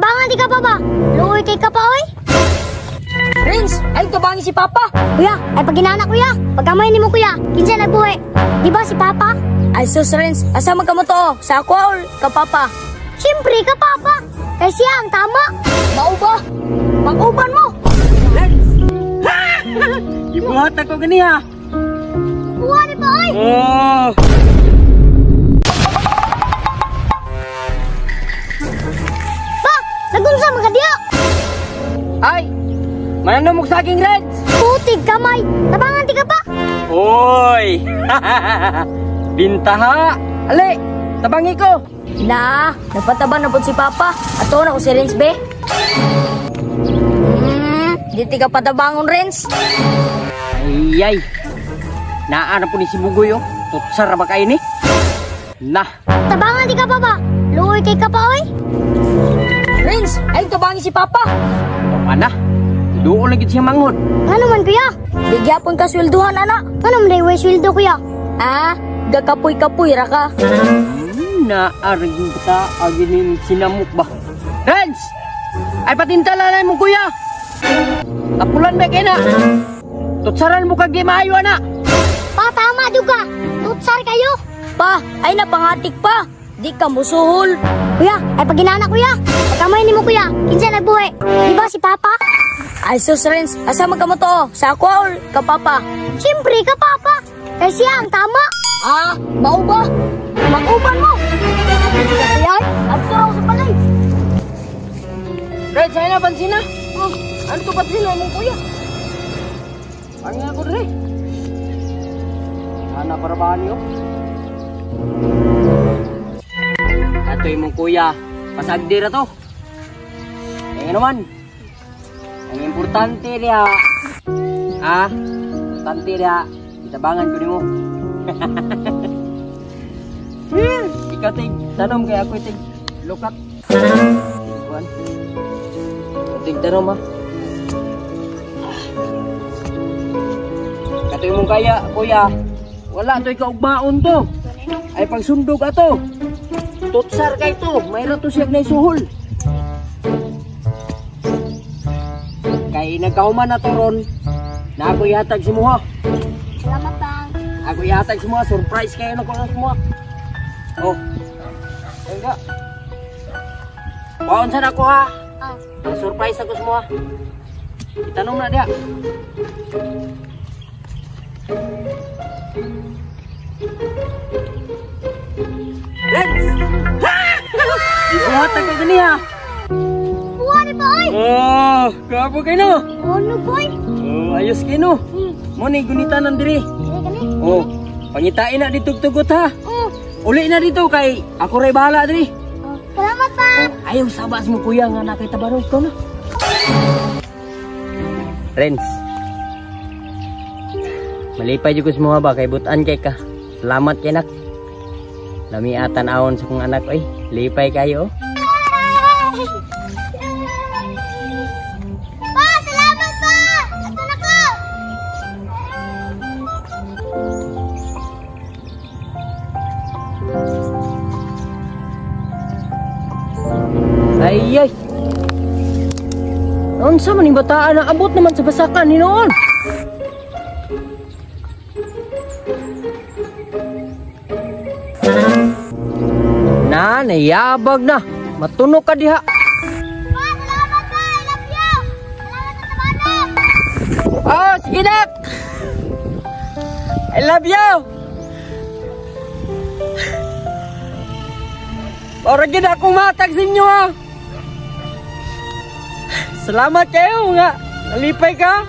Tabangan di ka pa ba? Luoy kay ka pa oy. Renz, ay tabangi si Papa. Kuya, ay paginana kuya. Pagkamay nimo kuya, kinsa nagbuhi? Di ba si Papa? Ay sus Renz, asa man ka mo to? Sa ako or ka Papa? Siyempre ka Papa. Kay siya ang tama. Mao ba? Pang-uban mo. Renz! Ibuhat ako ganiha. Kuha ni pa oy. Oh. Pa, nagunsa man ka diha? Ay, mananom og saging, Renz. Putig kamay. Tabangan di ka pa. Oy. Bintaha. Ali, tabangi ko. Na, napataba na po si Papa. Ato na ko si Renz be. Di ka patabangon, Renz. Ay, ay. Naa na po ni si Bugoy, oh. Tutsar ba kayo ni? Na. Tabangan di ka pa ba? Luoy kay ka pa oy. Renz, ay tabangi si Papa. Ana, doon lagi siya manghod. Ano man kuya? Di gyapon ka swelduhan, ana. Ano man day sweldo kuya? Ah, gakapoy-kapoy ra ka. Naarigin kita, aginin sinamok ba? Renz! Ay patintala na mo kuya! Tapulan ba kayo na? Tutsaran mo kag di maayo, ana! Pa, tama do ka! Tutsar kayo! Pa, ay napangatik pa! Di ka musuhol! Kuya, ay paginana kuya! Pagkamay nimo kuya, kinsa nagbuhi? Di ba si Papa? Ay sus Renz, asa man ka mo to? Sa ako or ka Papa? Siyempre ka Papa! Kay siya ang tama! Ah, mao ba? Pang-uban mo! Kuya, Adto ako sa balay! Renz, ay na, pansina! Oh, ano to pansina mong kuya? Pangin ako dre. Ana para ba niyo? Ato imong kuya, pasagdi ra to. Eh naman. Ang importante diha. Ah, importante diha. Itabangan ko nimo. Ikaw tig tanom kay ako tig lukat. Kuan. Tig tanom ha. Katoy mong kaya, kuya. Wala to'y kaugmaon to. Ay pagsundog ato. Tutsar kay to. Mayroon to siyag naisuhol. Kay nagkahuman na to ron, na ako ihatag si Muha. Salamat pang. Ako ihatag si Muha. Surprise kayo na ko na si Muha. Oh. Ayun ka. Paon saan ako ha? Ah. Surprise ako si Muha. Itanong na diya. Renz! Ibuhat ako ganiha! Buha ni pa oy! Oh, kapo kayo no? Ano boy? Oh, ayos kayo no? Mo ni gunita nang diri. Gani, gani. Oh, pangitain na dito tugot ha. Oh, Uli na dito kay ako ray bahala diri. oh. Salamat pa! Oh, ayaw sabas mo kuya nga na kay tabarog ko na. Renz. Malipay jud ko sa mga ba kay butan kay ka. Salamat kay nak. Lamiatan awon sa kong anak oy. Lipay kayo. Pa, salamat pa! Ato na ko! Ay ay. Unsa man ning bataan na abot naman sa basakan ni noon. Na, nayabag na. Matunog ka diha. Pa, salamat pa! I love you! Salamat sa tabanan! Oh, sige nak. I love you. Ora gid akong matag sa inyo ha. Salamat kayo nga. Nalipay ka.